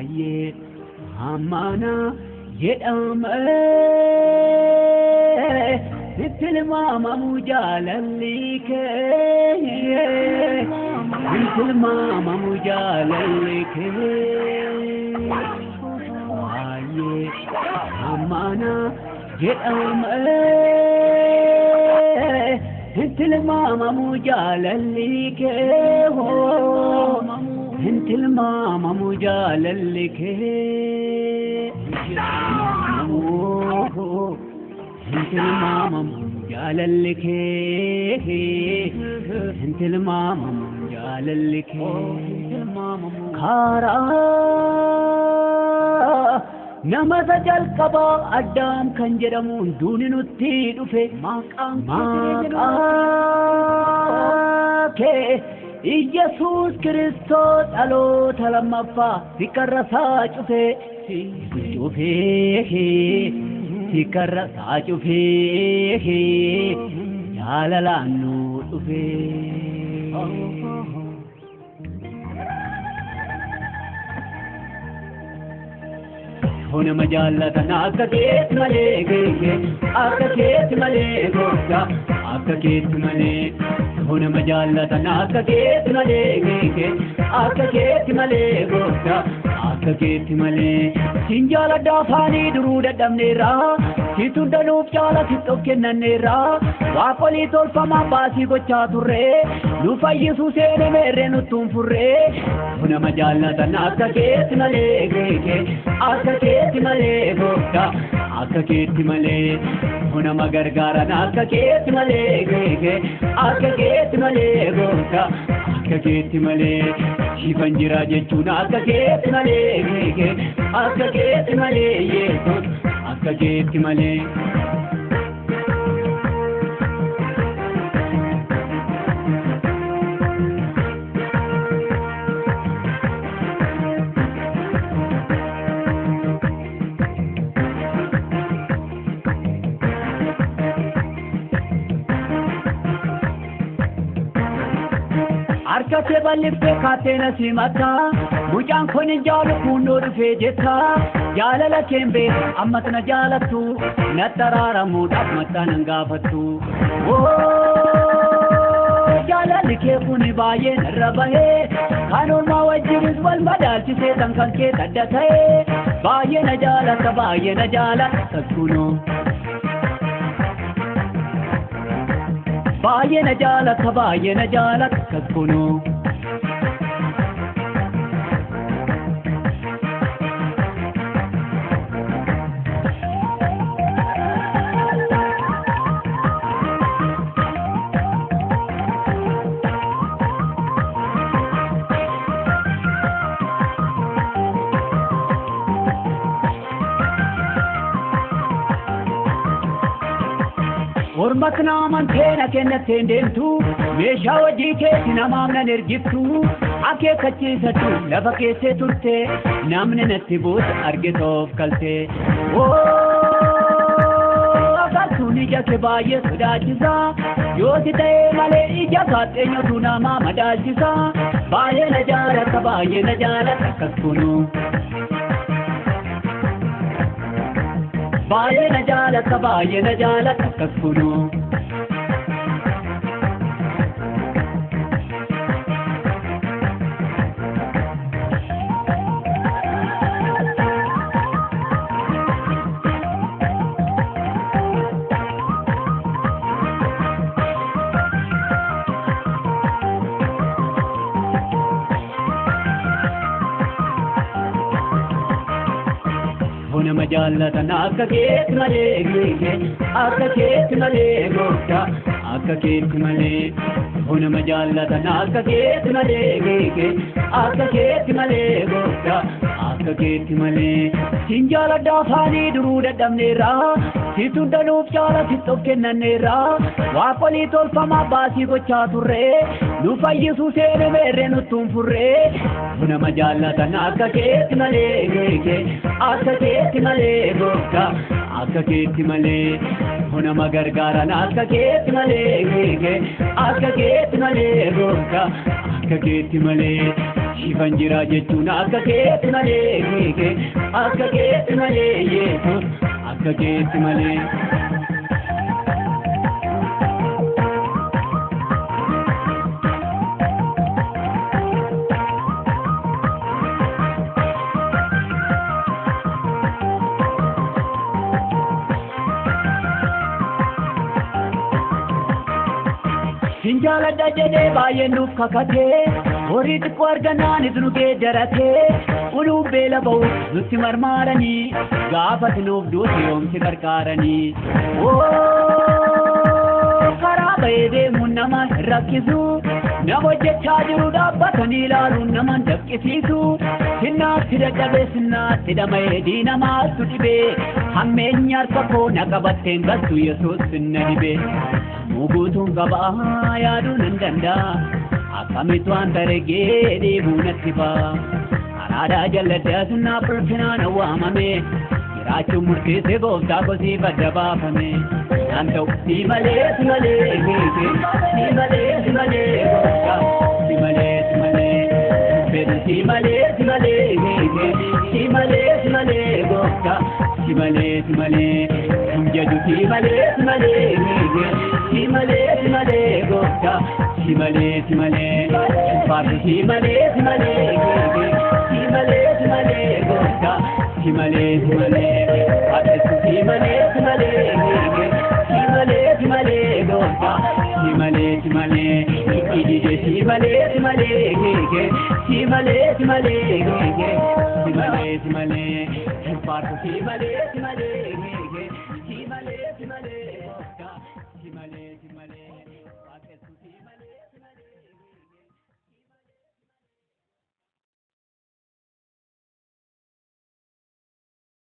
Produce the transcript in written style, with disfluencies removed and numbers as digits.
Baay'ee hammaana jedhama sitti tilmaamamu jaalalli kee, hin tilmaamamu jaalalli kee. Baay'ee hammaana jedhama hin tilmaamamu jaalalli kee, hin tilmaamamu jaalalli kee, hin tilmaamamu jaalalli kee, hin tilmaamamu jaalalli kee. Karaa nama isa jalqabaa Addaam kan jedhamuun duuni nutti dhufe, maqaa kee Iyyasuus Kiristoos dhaloota lammaffaa si karrasaa cufe, cufee si karrasaa cufee jaalalaan nu dhufe. Nama jaallatan akka keetti malee keeke, akka keetti malee gooftaa, akka keetti malee. Nama jaallatan akka keetti malee keeke, akka keetti malee gooftaa, akka keetti malee. Sin jaaladha afaanii duruu dadhabneerra, si tundanuuf jaala sitti of kennanneerra. Waaqolii tolfamaa baasii gochaa turre, nu fayyisuu seene meerree nuttuun furre. Nama jaallatan akka keetti malee keeke, akka keetti malee gooftaa, akka keetti malee. Nama gargaaran akka keetti malee keeke, akka keetti malee gooftaa, akka keetti malee. Siifan jira jechuun akka keetti malee keeke, akka keetti malee Yesuus, akka keetti malee. Harka kee bal'iftee kaattee na simatta, mucaan kun hin jaalu kunnoo dhufee jetta. Jaalala keen beeku ammas na jaalattu, natti araaramuudhaaf maxxan hin gaafattu. Jaalalli kee kun baay'ee narra bahee, kan ormaa wajjinis wal madaalchisee tan kan kee adda ta'ee. Baay'ee na jaalatta, baay'ee na jaalatta akkas kunoo. Baay'ee na jaalatta, baay'ee na jaalatta akkas kunoo. Orma kana amantee na kennattee hin deemtu, meeshaa hojii keetti namaaf nan ergiftu. Akeekkachiisatu lafa keessee turte, namni natti buute argitoof kaltee. Agartuun ija kee baay'ee sodaachisa, yoo si ta'ee malee ija kaaxeenyotu nama madaalchisa. Baay'ee na jaalatta, baay'ee na jaalatta akkas kunoo. Baay'ee na jaalatta, baay'ee na jaalatta akkas kunoo. Nama jaallatan akka keetti malee keeke, akka keetti malee gooftaa, akka keetti malee. Nama jaallatan akka keetti malee keeke, akka keetti malee gooftaa, akka keetti malee. Sin jaaladha afaanii duruu dadhabneerra, si tundanuuf jaala sitti of kennanneerra. Waaqolii tolfamaa baasii gochaa turre, nu fayyisuu seene meerree nuttuun furre. Nama jaallatan akka keetti malee keeke, akka keetti malee gooftaa, akka keetti malee. Nama gargaaran akka keetti malee keeke, akka keetti malee gooftaa, akka keetti malee. Siifan jira jechuun akka keetti malee, akka keetti malee Yesuus, akka keetti malee. Sin jaaladha jedhee baay'een nuuf kakatee, horii xiqqoo argannaanis nu geeddaratee, unuun beela ba'u nutti marmaaranii, gaafas nuuf duute yoomsi gargaaranii. Karaa ba'ee deemuun nama hin rakkisu, nama hojjechaa jiru dhaabbatanii ilaaluun nama hin danqisiisu. Sinnaatti dadhabee sinnaatti dhama'ee diina maaltu dhibee, hammeenya harka koo na qabatteen galtu Yesuus sinna dhibee. Muguutuun qabaa yaaduu nan danda'a, akkamitti waan taregee dhiibuu natti ba'a. Karaadhaa jalladhaa sinnaaf ulfinaan waamame, jiraachuun murteessee gooftaa kosiif adda baafame. Naan ta'u si malee si malee si malee si malee gooftaa si malee si malee. Fedhu si malee si malee si malee si malee gooftaa si malee si malee. Jedhu si malee si malee si malee si malee gooftaa si malee si malee. Faarsu si malee si malee si malee si malee gooftaa si malee si malee. Faarsu si malee si malee si malee si malee gooftaa si malee si malee. Idide si malee si malee si malee si malee si malee si malee. Faarsu si malee si malee.